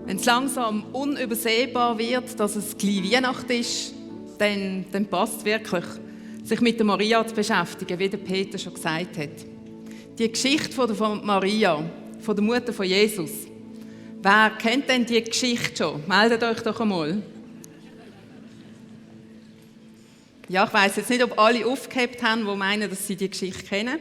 Wenn es langsam unübersehbar wird, dass es gleich Weihnachten ist, dann passt es wirklich, sich mit der Maria zu beschäftigen, wie der Peter schon gesagt hat. Die Geschichte von Maria, von der Mutter von Jesus. Wer kennt denn die Geschichte schon? Meldet euch doch einmal. Ja, ich weiss jetzt nicht, ob alle aufgehebt haben, die meinen, dass sie die Geschichte kennen.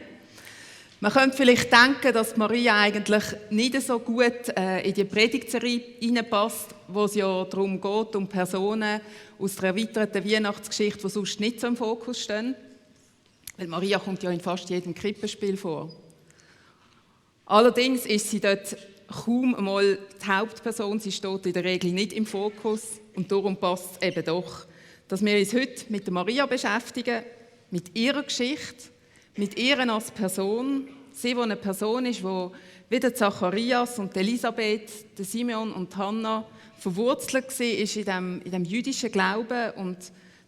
Man könnte vielleicht denken, dass Maria eigentlich nicht so gut in die Predigtserie hineinpasst, wo es ja darum geht, um Personen aus der erweiterten Weihnachtsgeschichte, die sonst nicht so im Fokus stehen. Weil Maria kommt ja in fast jedem Krippenspiel vor. Allerdings ist sie dort kaum einmal die Hauptperson. Sie steht in der Regel nicht im Fokus. Und darum passt es eben doch, dass wir uns heute mit der Maria beschäftigen, mit ihrer Geschichte, mit ihr als Person. Sie, die eine Person ist, die wie der Zacharias und Elisabeth, der Simeon und Hannah verwurzelt war in diesem jüdischen Glauben und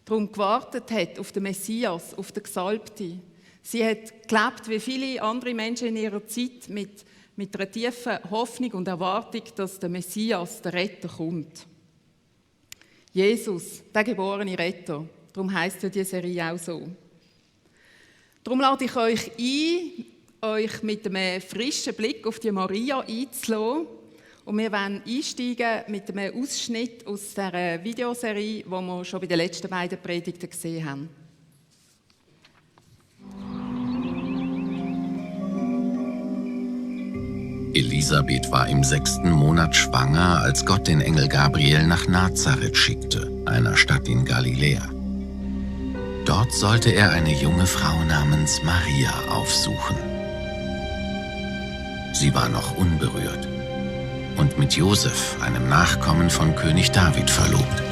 darum gewartet hat auf den Messias, auf den Gesalbten. Sie hat gelebt wie viele andere Menschen in ihrer Zeit mit einer tiefen Hoffnung und Erwartung, dass der Messias, der Retter, kommt. Jesus, der geborene Retter. Darum heisst ja die Serie auch so. Darum lade ich euch ein, euch mit einem frischen Blick auf die Maria einzulassen. Und wir wollen einsteigen mit einem Ausschnitt aus dieser Videoserie, die wir schon bei den letzten beiden Predigten gesehen haben. Elisabeth war im 6. Monat schwanger, als Gott den Engel Gabriel nach Nazareth schickte, einer Stadt in Galiläa. Dort sollte er eine junge Frau namens Maria aufsuchen. Sie war noch unberührt und mit Josef, einem Nachkommen von König David, verlobt.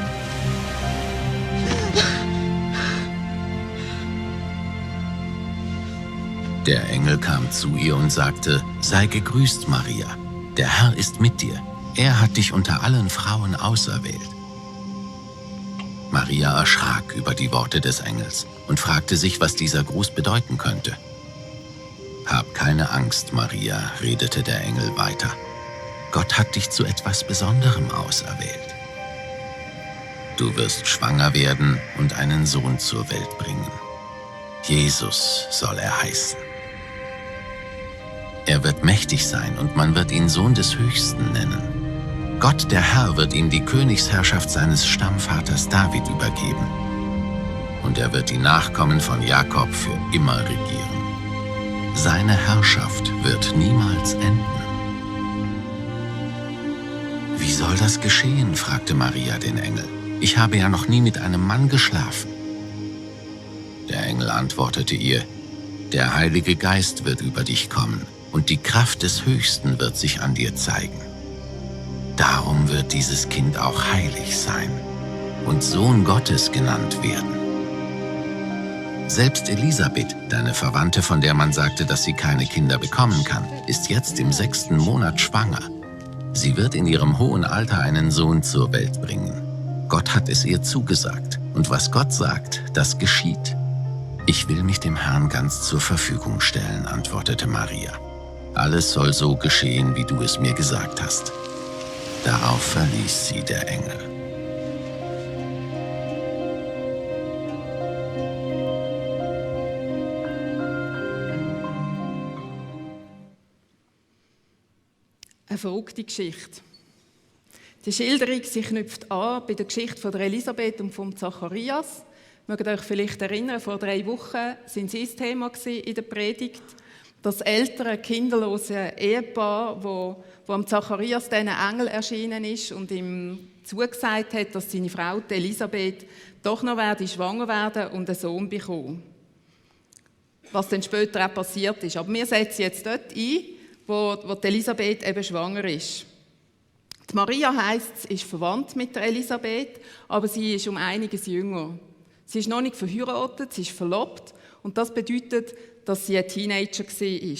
Der Engel kam zu ihr und sagte: Sei gegrüßt, Maria, der Herr ist mit dir. Er hat dich unter allen Frauen auserwählt. Maria erschrak über die Worte des Engels und fragte sich, was dieser Gruß bedeuten könnte. Hab keine Angst, Maria, redete der Engel weiter. Gott hat dich zu etwas Besonderem auserwählt. Du wirst schwanger werden und einen Sohn zur Welt bringen. Jesus soll er heißen. Er wird mächtig sein und man wird ihn Sohn des Höchsten nennen. Gott, der Herr, wird ihm die Königsherrschaft seines Stammvaters David übergeben. Und er wird die Nachkommen von Jakob für immer regieren. Seine Herrschaft wird niemals enden. Wie soll das geschehen? Fragte Maria den Engel. Ich habe ja noch nie mit einem Mann geschlafen. Der Engel antwortete ihr: Der Heilige Geist wird über dich kommen und die Kraft des Höchsten wird sich an dir zeigen. Darum wird dieses Kind auch heilig sein und Sohn Gottes genannt werden. Selbst Elisabeth, deine Verwandte, von der man sagte, dass sie keine Kinder bekommen kann, ist jetzt im 6. Monat schwanger. Sie wird in ihrem hohen Alter einen Sohn zur Welt bringen. Gott hat es ihr zugesagt, und was Gott sagt, das geschieht. Ich will mich dem Herrn ganz zur Verfügung stellen, antwortete Maria. Alles soll so geschehen, wie du es mir gesagt hast. Darauf verließ sie der Engel. Eine verrückte Geschichte. Die Schilderung knüpft an bei der Geschichte von der Elisabeth und von Zacharias. Ihr mögt euch vielleicht erinnern, vor 3 Wochen sind sie das Thema in der Predigt. Das ältere, kinderlose Ehepaar, wo am Zacharias diesen Engel erschienen ist und ihm zugesagt hat, dass seine Frau, die Elisabeth, doch noch schwanger werden und einen Sohn bekommen. Was dann später auch passiert ist. Aber wir setzen jetzt dort ein, wo die Elisabeth eben schwanger ist. Die Maria heisst, sie ist verwandt mit der Elisabeth, aber sie ist um einiges jünger. Sie ist noch nicht verheiratet, sie ist verlobt und das bedeutet, dass sie ein Teenager war.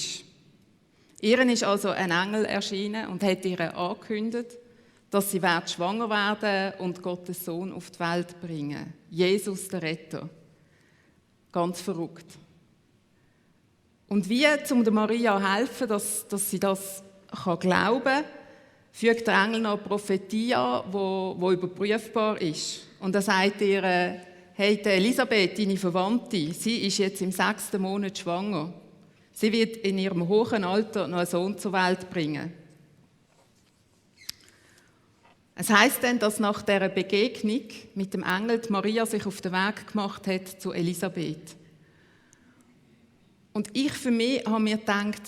Ihr ist also ein Engel erschienen und hat ihr angekündigt, dass sie schwanger werden und Gottes Sohn auf die Welt bringen. Jesus, der Retter. Ganz verrückt. Und wie, um der Maria helfen, dass sie das glauben kann, fügt der Engel noch eine Prophetie an, die überprüfbar ist. Und er sagt ihr, hey, die Elisabeth, deine Verwandte, sie ist jetzt im 6. Monat schwanger. Sie wird in ihrem hohen Alter noch einen Sohn zur Welt bringen. Es heisst dann, dass nach dieser Begegnung mit dem Engel die Maria sich auf den Weg gemacht hat zu Elisabeth. Und ich für mich habe mir gedacht,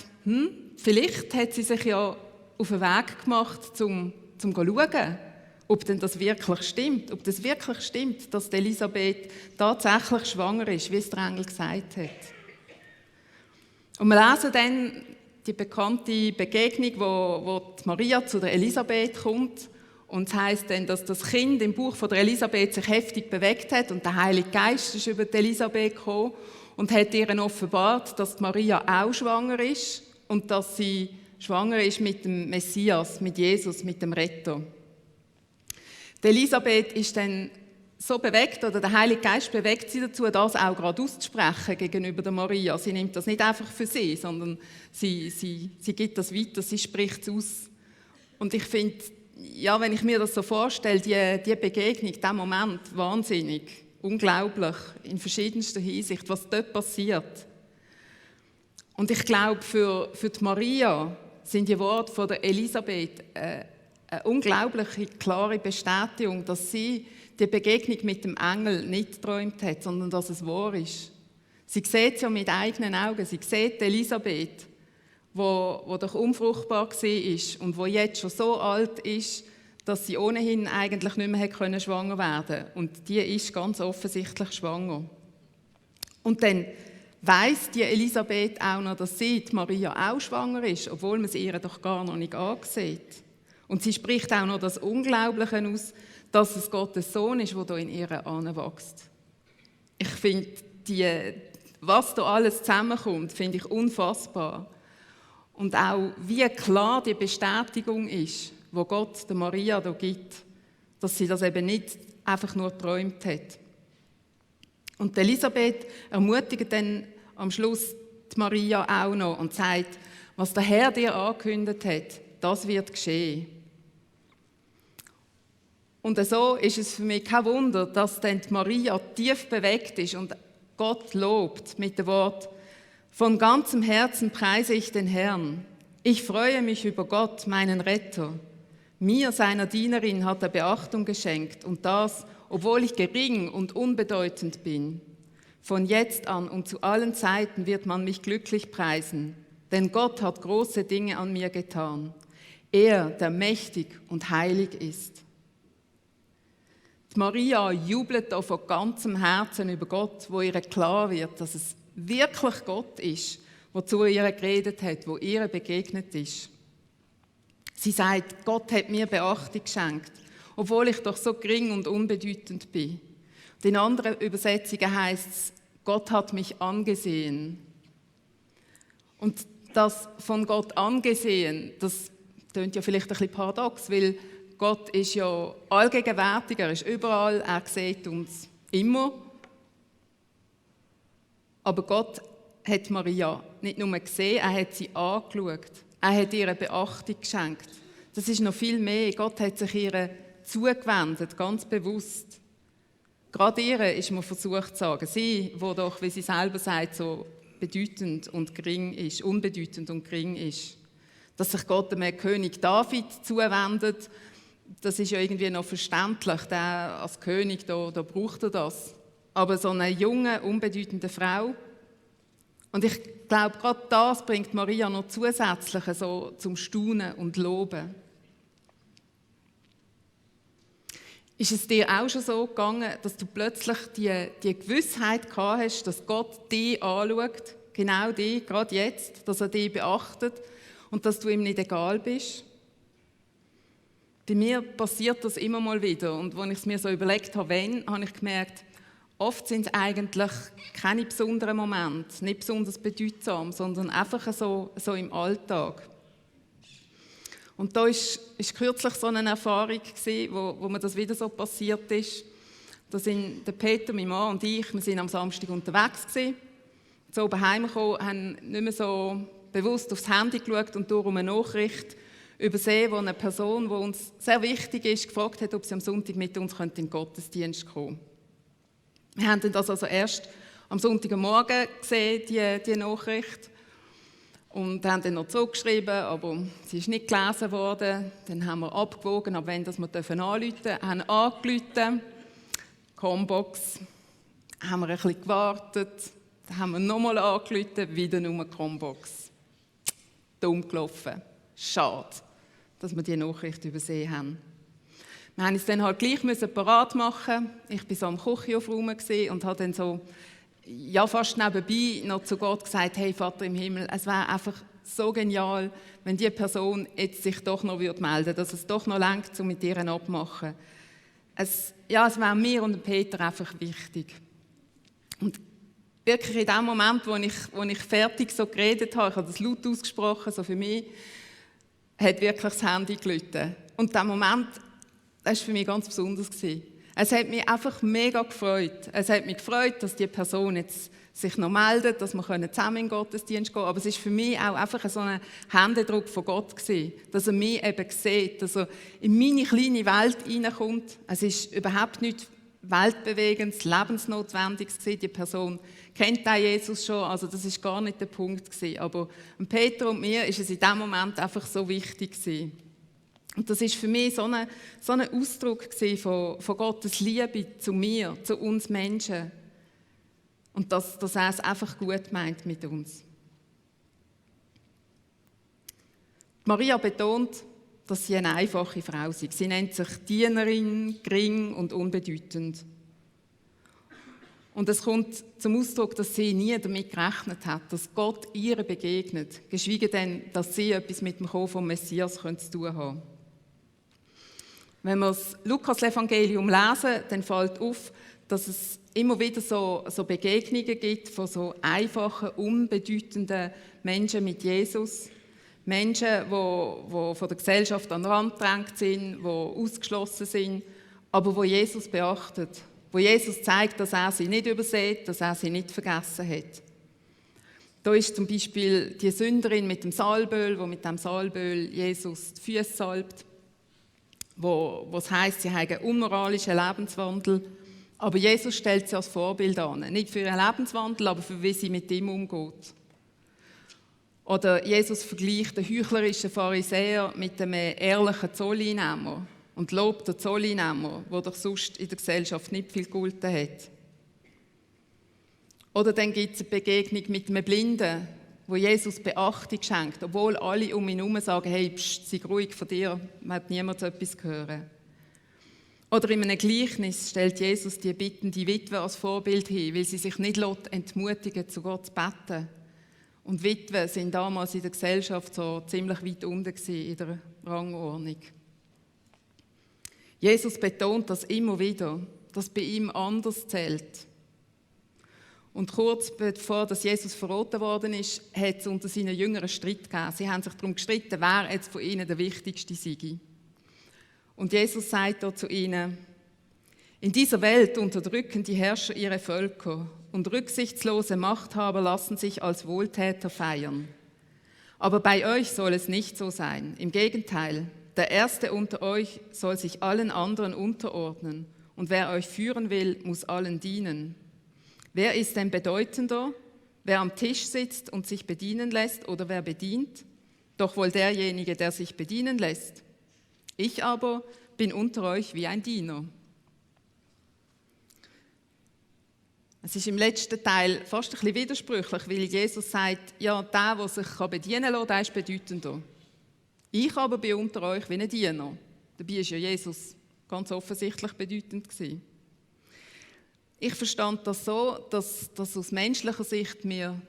vielleicht hat sie sich ja auf den Weg gemacht, um zu schauen, ob denn das wirklich stimmt. Ob das wirklich stimmt, dass die Elisabeth tatsächlich schwanger ist, wie es der Engel gesagt hat. Und wir lesen dann die bekannte Begegnung, wo die Maria zu der Elisabeth kommt. Und es heisst dann, dass das Kind im Bauch von der Elisabeth sich heftig bewegt hat und der Heilige Geist ist über die Elisabeth gekommen und hat ihr offenbart, dass die Maria auch schwanger ist und dass sie schwanger ist mit dem Messias, mit Jesus, mit dem Retter. Die Elisabeth ist dann so bewegt, oder der Heilige Geist bewegt sie dazu, das auch gerade auszusprechen gegenüber der Maria. Sie nimmt das nicht einfach für sie, sondern sie gibt das weiter, sie spricht es aus. Und ich finde, ja, wenn ich mir das so vorstelle, die Begegnung, dieser Moment, wahnsinnig, unglaublich, in verschiedenster Hinsicht, was dort passiert. Und ich glaube, für die Maria sind die Worte von der Elisabeth eine unglaubliche, klare Bestätigung, dass sie die Begegnung mit dem Engel nicht geträumt hat, sondern dass es wahr ist. Sie sieht es ja mit eigenen Augen. Sie sieht Elisabeth, die doch unfruchtbar war und die jetzt schon so alt ist, dass sie ohnehin eigentlich nicht mehr schwanger werden konnte. Und die ist ganz offensichtlich schwanger. Und dann weiss die Elisabeth auch noch, dass sie, die Maria, auch schwanger ist, obwohl man sie ihr doch gar noch nicht ansieht. Und sie spricht auch noch das Unglaubliche aus, dass es Gottes Sohn ist, der hier in ihr heranwächst. Ich finde, was da alles zusammenkommt, finde ich unfassbar. Und auch, wie klar die Bestätigung ist, wo Gott der Maria da gibt, dass sie das eben nicht einfach nur geträumt hat. Und Elisabeth ermutigt dann am Schluss die Maria auch noch und sagt, was der Herr dir angekündigt hat, das wird geschehen. Und so ist es für mich kein Wunder, dass dann die Maria tief bewegt ist und Gott lobt mit dem Wort: Von ganzem Herzen preise ich den Herrn. Ich freue mich über Gott, meinen Retter. Mir, seiner Dienerin, hat er Beachtung geschenkt, und das, obwohl ich gering und unbedeutend bin. Von jetzt an und zu allen Zeiten wird man mich glücklich preisen, denn Gott hat große Dinge an mir getan. Er, der mächtig und heilig ist. Die Maria jubelt da von ganzem Herzen über Gott, wo ihr klar wird, dass es wirklich Gott ist, der zu ihr geredet hat, wo ihr begegnet ist. Sie sagt, Gott hat mir Beachtung geschenkt, obwohl ich doch so gering und unbedeutend bin. Und in anderen Übersetzungen heisst es, Gott hat mich angesehen. Und das von Gott angesehen, das klingt ja vielleicht ein bisschen paradox, weil Gott ist ja allgegenwärtig, er ist überall, er sieht uns immer. Aber Gott hat Maria nicht nur gesehen, er hat sie angeschaut. Er hat ihr Beachtung geschenkt. Das ist noch viel mehr. Gott hat sich ihr zugewendet, ganz bewusst. Gerade ihr ist mir versucht zu sagen, sie, die doch, wie sie selber sagt, so bedeutend und gering ist, unbedeutend und gering ist. Dass sich Gott dem König David zuwendet, das ist ja irgendwie noch verständlich. Der als König, da braucht er das. Aber so eine junge, unbedeutende Frau. Und ich glaube, gerade das bringt Maria noch zusätzlich so zum Staunen und Loben. Ist es dir auch schon so gegangen, dass du plötzlich die Gewissheit gehabt hast, dass Gott dich anschaut, genau dich, gerade jetzt, dass er dich beachtet und dass du ihm nicht egal bist? Bei mir passiert das immer mal wieder. Und als ich es mir so überlegt habe, habe ich gemerkt, oft sind es eigentlich keine besonderen Momente, nicht besonders bedeutsam, sondern einfach so im Alltag. Und da ist kürzlich so eine Erfahrung gewesen, wo mir das wieder so passiert ist. Da sind der Peter, mein Mann und ich, wir sind am Samstag unterwegs gewesen. So oben heimgekommen, haben nicht mehr so bewusst aufs Handy geschaut und durch eine Nachricht übersehen, wo eine Person, die uns sehr wichtig ist, gefragt hat, ob sie am Sonntag mit uns in den Gottesdienst kommen könnte. Wir haben das also erst am Sonntagmorgen gesehen, die Nachricht. Und haben dann noch zurückgeschrieben, aber sie ist nicht gelesen worden. Dann haben wir abgewogen, ab wann wir anrufen dürfen. Haben angerufen, Combox. Haben wir ein bisschen gewartet. Dann haben wir nochmal angerufen, wieder nur Combox. Dumm gelaufen. Schade, dass wir diese Nachricht übersehen haben. Wir mussten uns dann halt gleich parat machen. Ich war so am Küchenaufräumen und habe dann so fast nebenbei noch zu Gott gesagt, hey Vater im Himmel, es wäre einfach so genial, wenn die Person jetzt sich doch noch melden würde, dass es doch noch reicht, um mit ihr abzumachen. Es wäre mir und Peter einfach wichtig. Und wirklich in dem Moment, wo ich fertig so geredet habe, ich habe das laut ausgesprochen, so für mich, hat wirklich das Handy geläutet. Und dieser Moment, das war für mich ganz besonders. Es hat mich einfach mega gefreut. Es hat mich gefreut, dass die Person jetzt sich noch meldet, dass wir zusammen in den Gottesdienst gehen können. Aber es war für mich auch einfach so ein Händedruck von Gott gewesen, dass er mich eben sieht, dass er in meine kleine Welt hineinkommt. Es ist überhaupt nicht weltbewegendes, lebensnotwendiges gewesen. Die Person kennt auch Jesus schon, also das ist gar nicht der Punkt gewesen. Aber Peter und mir ist es in diesem Moment einfach so wichtig gewesen. Und das ist für mich so ein Ausdruck von Gottes Liebe zu mir, zu uns Menschen. Und dass er es einfach gut meint mit uns. Maria betont, dass sie eine einfache Frau ist. Sie nennt sich Dienerin, gering und unbedeutend. Und es kommt zum Ausdruck, dass sie nie damit gerechnet hat, dass Gott ihr begegnet, geschweige denn, dass sie etwas mit dem Kommen vom Messias zu tun haben. Wenn wir das Lukas-Evangelium lesen, dann fällt auf, dass es immer wieder so Begegnungen gibt von so einfachen, unbedeutenden Menschen mit Jesus. Menschen, die von der Gesellschaft an den Rand gedrängt sind, die ausgeschlossen sind, aber wo Jesus beachtet, wo Jesus zeigt, dass er sie nicht übersieht, dass er sie nicht vergessen hat. Da ist zum Beispiel die Sünderin mit dem Salböl, die mit dem Salböl Jesus die Füße salbt, wo es heisst, sie haben einen unmoralischen Lebenswandel. Aber Jesus stellt sie als Vorbild an. Nicht für ihren Lebenswandel, aber für wie sie mit ihm umgeht. Oder Jesus vergleicht den heuchlerischen Pharisäer mit einem ehrlichen Zolleinnehmer und lobt den Zolleinnehmer, der doch sonst in der Gesellschaft nicht viel gegolten hat. Oder dann gibt es eine Begegnung mit einem Blinden, wo Jesus Beachtung schenkt, obwohl alle um ihn herum sagen, hey, pst, sei ruhig von dir, man hat niemand etwas hören. Oder in einem Gleichnis stellt Jesus die bittende Witwe als Vorbild hin, weil sie sich nicht entmutigen zu Gott zu beten. Und Witwen sind damals in der Gesellschaft so ziemlich weit unten in der Rangordnung. Jesus betont das immer wieder, dass bei ihm anders zählt. Und kurz bevor Jesus verraten worden ist, hat es unter seinen Jüngern einen Streit gegeben. Sie haben sich darum gestritten, wer jetzt von ihnen der Wichtigste sei. Und Jesus sagt da zu ihnen: In dieser Welt unterdrücken die Herrscher ihre Völker und rücksichtslose Machthaber lassen sich als Wohltäter feiern. Aber bei euch soll es nicht so sein. Im Gegenteil, der Erste unter euch soll sich allen anderen unterordnen und wer euch führen will, muss allen dienen. Wer ist denn bedeutender? Wer am Tisch sitzt und sich bedienen lässt oder wer bedient? Doch wohl derjenige, der sich bedienen lässt. Ich aber bin unter euch wie ein Diener. Es ist im letzten Teil fast ein bisschen widersprüchlich, weil Jesus sagt, ja, der sich bedienen kann, der ist bedeutender. Ich aber bin unter euch wie ein Diener. Dabei war ja Jesus ganz offensichtlich bedeutend gewesen. Ich verstand das so, dass aus menschlicher Sicht wir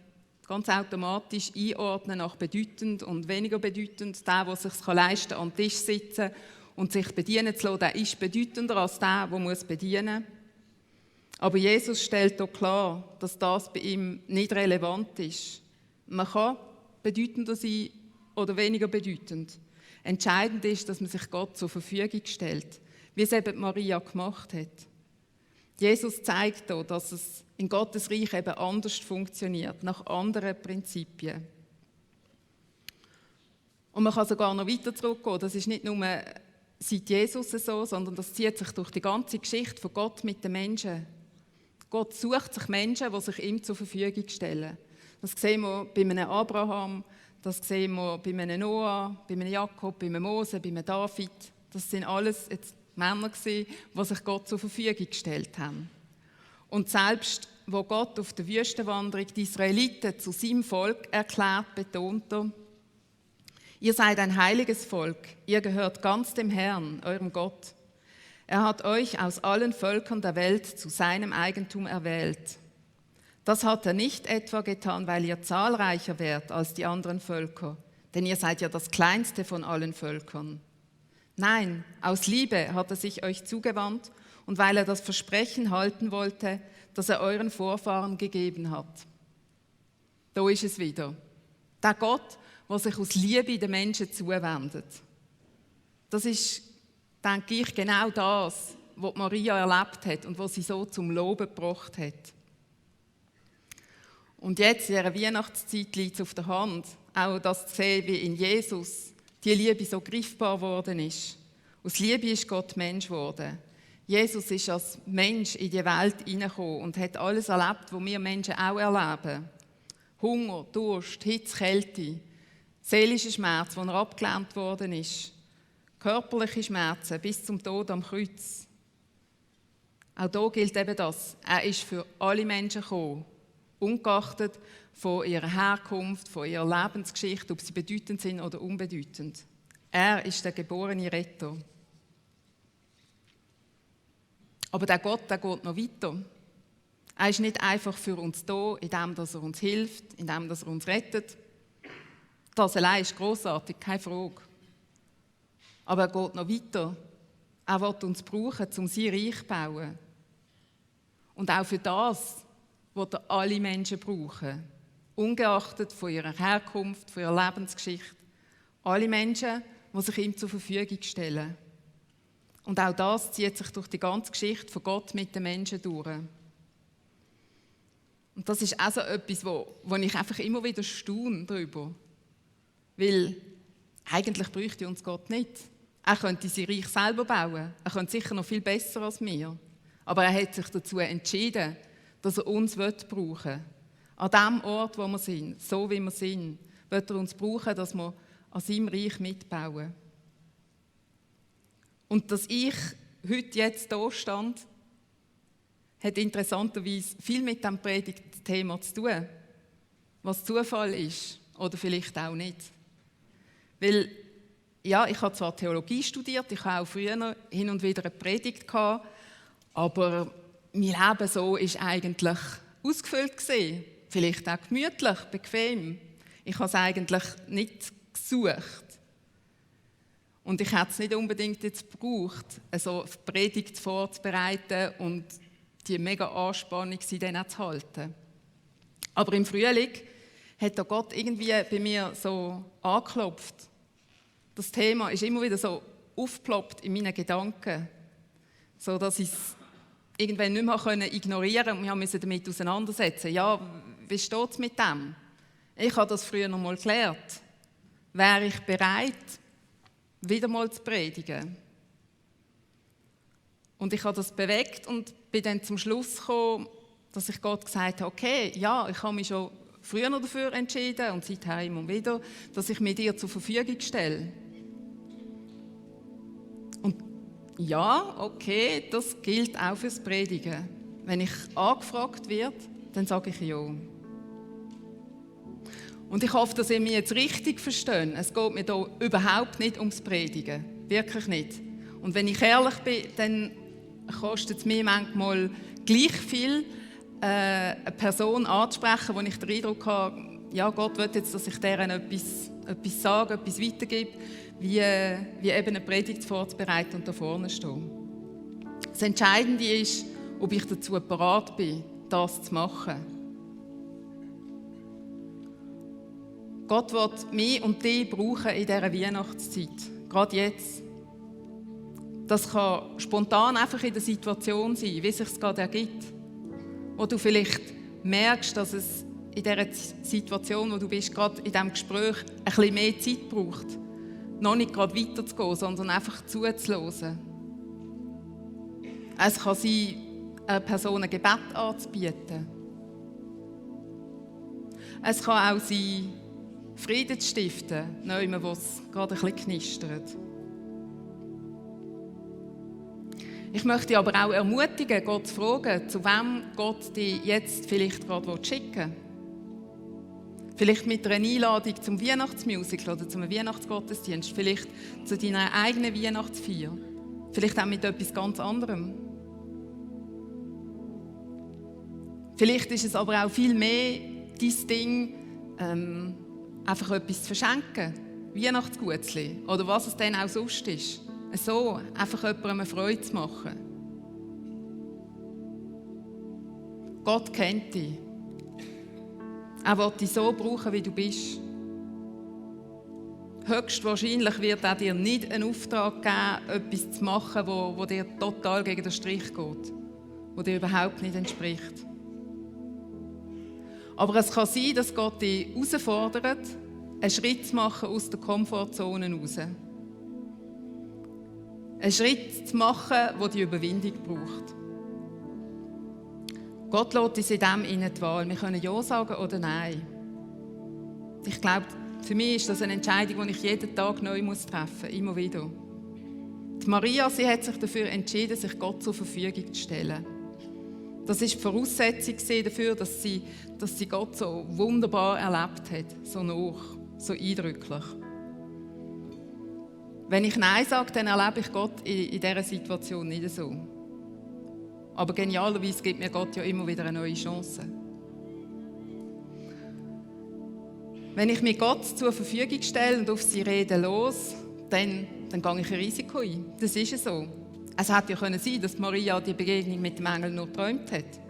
ganz automatisch einordnen nach bedeutend und weniger bedeutend. Der es sich leisten kann, am Tisch sitzen und sich bedienen zu lassen, der ist bedeutender als der bedienen muss. Aber Jesus stellt hier klar, dass das bei ihm nicht relevant ist. Man kann bedeutender sein oder weniger bedeutend. Entscheidend ist, dass man sich Gott zur Verfügung stellt, wie es eben Maria gemacht hat. Jesus zeigt hier, dass es in Gottes Reich eben anders funktioniert, nach anderen Prinzipien. Und man kann sogar noch weiter zurückgehen. Das ist nicht nur seit Jesus so, sondern das zieht sich durch die ganze Geschichte von Gott mit den Menschen. Gott sucht sich Menschen, die sich ihm zur Verfügung stellen. Das sehen wir bei einem Abraham, das sehen wir bei einem Noah, bei einem Jakob, bei einem Mose, bei einem David. Das sind alles jetzt Männer gewesen, die sich Gott zur Verfügung gestellt haben. Und selbst, wo Gott auf der Wüstenwanderung die Israeliten zu seinem Volk erklärt, betont er: Ihr seid ein heiliges Volk, ihr gehört ganz dem Herrn, eurem Gott. Er hat euch aus allen Völkern der Welt zu seinem Eigentum erwählt. Das hat er nicht etwa getan, weil ihr zahlreicher wärt als die anderen Völker, denn ihr seid ja das kleinste von allen Völkern. Nein, aus Liebe hat er sich euch zugewandt und weil er das Versprechen halten wollte, das er euren Vorfahren gegeben hat. Da ist es wieder. Der Gott, der sich aus Liebe den Menschen zuwendet. Das ist, denke ich, genau das, was Maria erlebt hat und was sie so zum Loben gebracht hat. Und jetzt, in dieser Weihnachtszeit, liegt es auf der Hand, auch das zu sehen, wie in Jesus die Liebe so greifbar geworden ist. Aus Liebe ist Gott Mensch geworden. Jesus ist als Mensch in die Welt hineingekommen und hat alles erlebt, was wir Menschen auch erleben. Hunger, Durst, Hitze, Kälte, seelischer Schmerz, der abgelehnt worden ist, körperliche Schmerzen bis zum Tod am Kreuz. Auch hier gilt eben das. Er ist für alle Menschen gekommen, ungeachtet von ihrer Herkunft, von ihrer Lebensgeschichte, ob sie bedeutend sind oder unbedeutend. Er ist der geborene Retter. Aber der Gott, der geht noch weiter. Er ist nicht einfach für uns da, indem er uns hilft, indem er uns rettet. Das allein ist grossartig, keine Frage. Aber er geht noch weiter. Er will uns brauchen, um sein Reich zu bauen. Und auch für das will er alle Menschen brauchen. Ungeachtet von ihrer Herkunft, von ihrer Lebensgeschichte. Alle Menschen, die sich ihm zur Verfügung stellen. Und auch das zieht sich durch die ganze Geschichte von Gott mit den Menschen durch. Und das ist auch so etwas, wo ich einfach immer wieder staune darüber. Weil eigentlich bräuchte uns Gott nicht. Er könnte sein Reich selber bauen. Er könnte sicher noch viel besser als wir. Aber er hat sich dazu entschieden, dass er uns brauchen will. An dem Ort, wo wir sind, so wie wir sind, wird er uns brauchen, dass wir an seinem Reich mitbauen. Und dass ich heute jetzt hier stand, hat interessanterweise viel mit dem Predigtthema zu tun. Was Zufall ist oder vielleicht auch nicht. Weil, ja, ich habe zwar Theologie studiert, ich habe auch früher hin und wieder eine Predigt gehabt, aber mein Leben so ist eigentlich ausgefüllt gewesen. Vielleicht auch gemütlich, bequem. Ich habe es eigentlich nicht gesucht. Und ich hätte es nicht unbedingt jetzt gebraucht, eine Predigt vorzubereiten und die mega Anspannung sie dann auch zu halten. Aber im Frühling hat Gott irgendwie bei mir so angeklopft. Das Thema ist immer wieder so aufgeploppt in meinen Gedanken, so dass ich es irgendwann nicht mehr ignorieren konnte. Wir mussten damit auseinandersetzen. Ja, wie steht es mit dem? Ich habe das früher noch mal gelernt. Wäre ich bereit, wieder mal zu predigen? Und ich habe das bewegt und bin dann zum Schluss gekommen, dass ich Gott gesagt habe, okay, ja, ich habe mich schon früher noch dafür entschieden und seither immer wieder, dass ich mich dir zur Verfügung stelle. Und ja, okay, das gilt auch fürs Predigen. Wenn ich angefragt werde, dann sage ich ja. Und ich hoffe, dass ihr mich jetzt richtig versteht. Es geht mir hier überhaupt nicht ums Predigen. Wirklich nicht. Und wenn ich ehrlich bin, dann kostet es mir manchmal gleich viel, eine Person anzusprechen, wo ich den Eindruck habe, ja, Gott will jetzt, dass ich deren etwas sage, etwas weitergebe, wie eben eine Predigt vorzubereiten und da vorne stehen. Das Entscheidende ist, ob ich dazu bereit bin, das zu machen. Gott will mich und dich brauchen in dieser Weihnachtszeit, gerade jetzt. Das kann spontan einfach in der Situation sein, wie es sich gerade ergibt. Wo du vielleicht merkst, dass es in dieser Situation, wo du bist, gerade in diesem Gespräch ein bisschen mehr Zeit braucht, noch nicht gerade weiterzugehen, sondern einfach zuzuhören. Es kann sein, einer Person ein Gebet anzubieten. Es kann auch sein, Frieden zu stiften, nicht wo es gerade ein bisschen knistert. Ich möchte dich aber auch ermutigen, Gott zu fragen, zu wem Gott dich jetzt vielleicht gerade schicken will. Vielleicht mit einer Einladung zum Weihnachtsmusical oder zum Weihnachtsgottesdienst, vielleicht zu deiner eigenen Weihnachtsfeier, vielleicht auch mit etwas ganz anderem. Vielleicht ist es aber auch viel mehr dein Ding, einfach etwas zu verschenken, Weihnachtsgutzli oder was es dann auch sonst ist. So, einfach jemandem eine Freude zu machen. Gott kennt dich. Er will dich so brauchen, wie du bist. Höchstwahrscheinlich wird er dir nicht einen Auftrag geben, etwas zu machen, wo dir total gegen den Strich geht, wo dir überhaupt nicht entspricht. Aber es kann sein, dass Gott dich herausfordert, einen Schritt zu machen aus der Komfortzone heraus. Einen Schritt zu machen, der die Überwindung braucht. Gott lässt uns in dem die Wahl. Wir können Ja sagen oder Nein. Ich glaube, für mich ist das eine Entscheidung, die ich jeden Tag neu treffen muss, immer wieder. Die Maria, sie hat sich dafür entschieden, sich Gott zur Verfügung zu stellen. Das war die Voraussetzung dafür, dass sie Gott so wunderbar erlebt hat, so nah, so eindrücklich. Wenn ich Nein sage, dann erlebe ich Gott in dieser Situation nicht so. Aber genialerweise gibt mir Gott ja immer wieder eine neue Chance. Wenn ich mich Gott zur Verfügung stelle und auf sie reden los, dann gehe ich ein Risiko ein. Das ist so. Es hätte ja können sein, dass Maria die Begegnung mit dem Engel nur geträumt hat.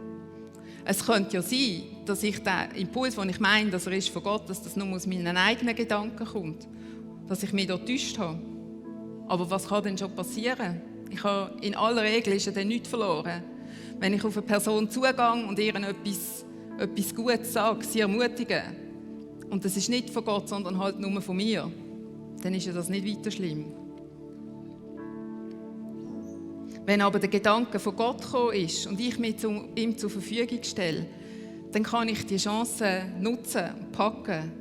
Es könnte ja sein, dass ich den Impuls, den ich meine, dass er ist von Gott, dass das nur aus meinen eigenen Gedanken kommt, dass ich mich dort getäuscht habe. Aber was kann denn schon passieren? Ich habe in aller Regel ist ja dann nichts verloren. Wenn ich auf eine Person zugehe und ihr etwas Gutes sage, sie ermutige, und das ist nicht von Gott, sondern halt nur von mir, dann ist ja das nicht weiter schlimm. Wenn aber der Gedanke von Gott gekommen ist und ich mich ihm zur Verfügung stelle, dann kann ich die Chance nutzen und packen,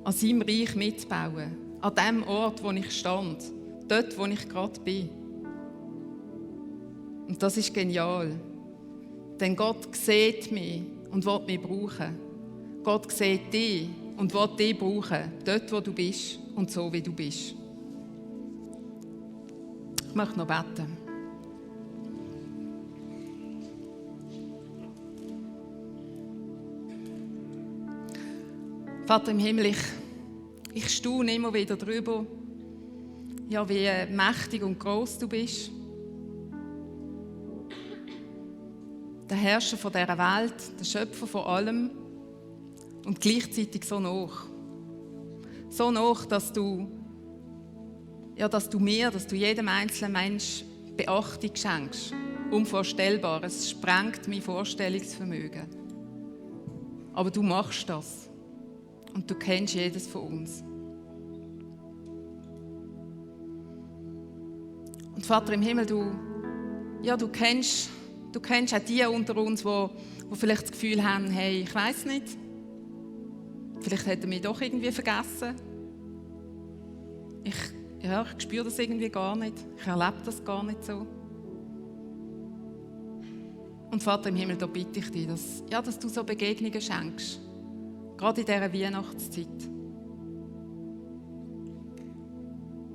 an seinem Reich mitzubauen, an dem Ort, wo ich stand, dort, wo ich gerade bin. Und das ist genial. Denn Gott sieht mich und will mich brauchen. Gott sieht dich und will dich brauchen, dort, wo du bist und so, wie du bist. Ich möchte noch beten. Vater im Himmel, ich staune immer wieder darüber, ja, wie mächtig und gross du bist. Der Herrscher von dieser Welt, der Schöpfer von allem und gleichzeitig so nah. So nah, dass du mir, dass du jedem einzelnen Menschen Beachtung schenkst. Unvorstellbar, es sprengt mein Vorstellungsvermögen. Aber du machst das und du kennst jedes von uns. Und Vater im Himmel, du kennst auch die unter uns, die vielleicht das Gefühl haben, hey, ich weiss nicht, vielleicht hat er mich doch irgendwie vergessen. Ich spüre das irgendwie gar nicht, ich erlebe das gar nicht so. Und Vater im Himmel, da bitte ich dich, dass du so Begegnungen schenkst, gerade in dieser Weihnachtszeit.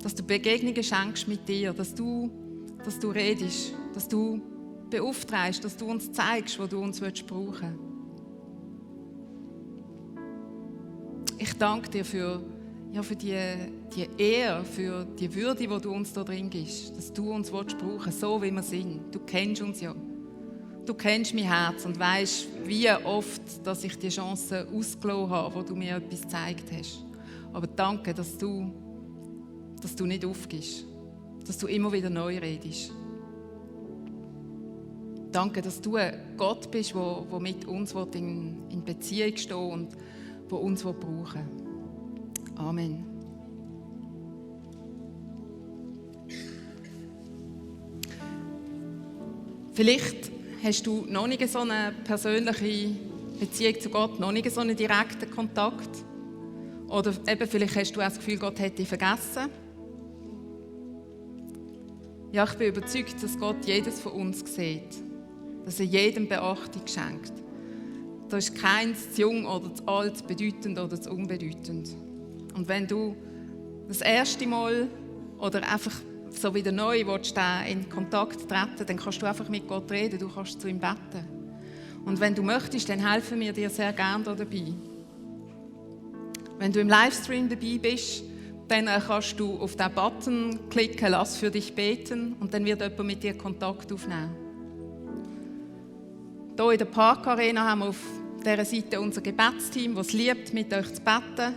Dass du Begegnungen schenkst mit dir, dass du redest, dass du beauftragst, dass du uns zeigst, wo du uns brauchen willst. Ich danke dir für die Ehre, für die Würde, die du uns da drin gibst, dass du uns brauchen willst, so wie wir sind. Du kennst uns ja. Du kennst mein Herz und weißt, wie oft dass ich die Chance ausgelassen habe, wo du mir etwas gezeigt hast. Aber danke, dass du nicht aufgibst, dass du immer wieder neu redest. Danke, dass du ein Gott bist, der mit uns in Beziehung stehen und der uns brauchen will. Amen. Vielleicht hast du noch nicht so eine persönliche Beziehung zu Gott, noch nicht so einen direkten Kontakt. Oder eben vielleicht hast du auch das Gefühl, Gott hätte dich vergessen. Ja, ich bin überzeugt, dass Gott jedes von uns sieht. Dass er jedem Beachtung schenkt. Da ist keins zu jung oder zu alt, zu bedeutend oder zu unbedeutend. Und wenn du das erste Mal oder einfach so wieder neu willst, in Kontakt treten, dann kannst du einfach mit Gott reden, du kannst zu ihm beten. Und wenn du möchtest, dann helfen wir dir sehr gerne dabei. Wenn du im Livestream dabei bist, dann kannst du auf den Button klicken, lass für dich beten, und dann wird jemand mit dir Kontakt aufnehmen. Hier in der Parkarena haben wir auf dieser Seite unser Gebetsteam, das es liebt, mit euch zu beten.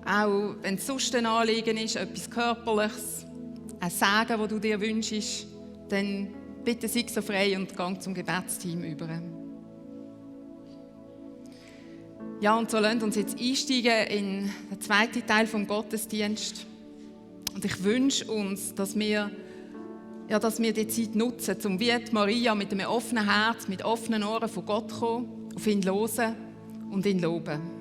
Auch wenn es sonst ein Anliegen ist, etwas Körperliches, ein Segen, das du dir wünschst, dann bitte sei so frei und geh zum Gebetsteam über. Ja, und so lasst uns jetzt einsteigen in den zweiten Teil vom Gottesdienst. Und ich wünsche uns, dass wir die Zeit nutzen, um wie Maria mit einem offenen Herz, mit offenen Ohren von Gott zu kommen, auf ihn hören und ihn loben.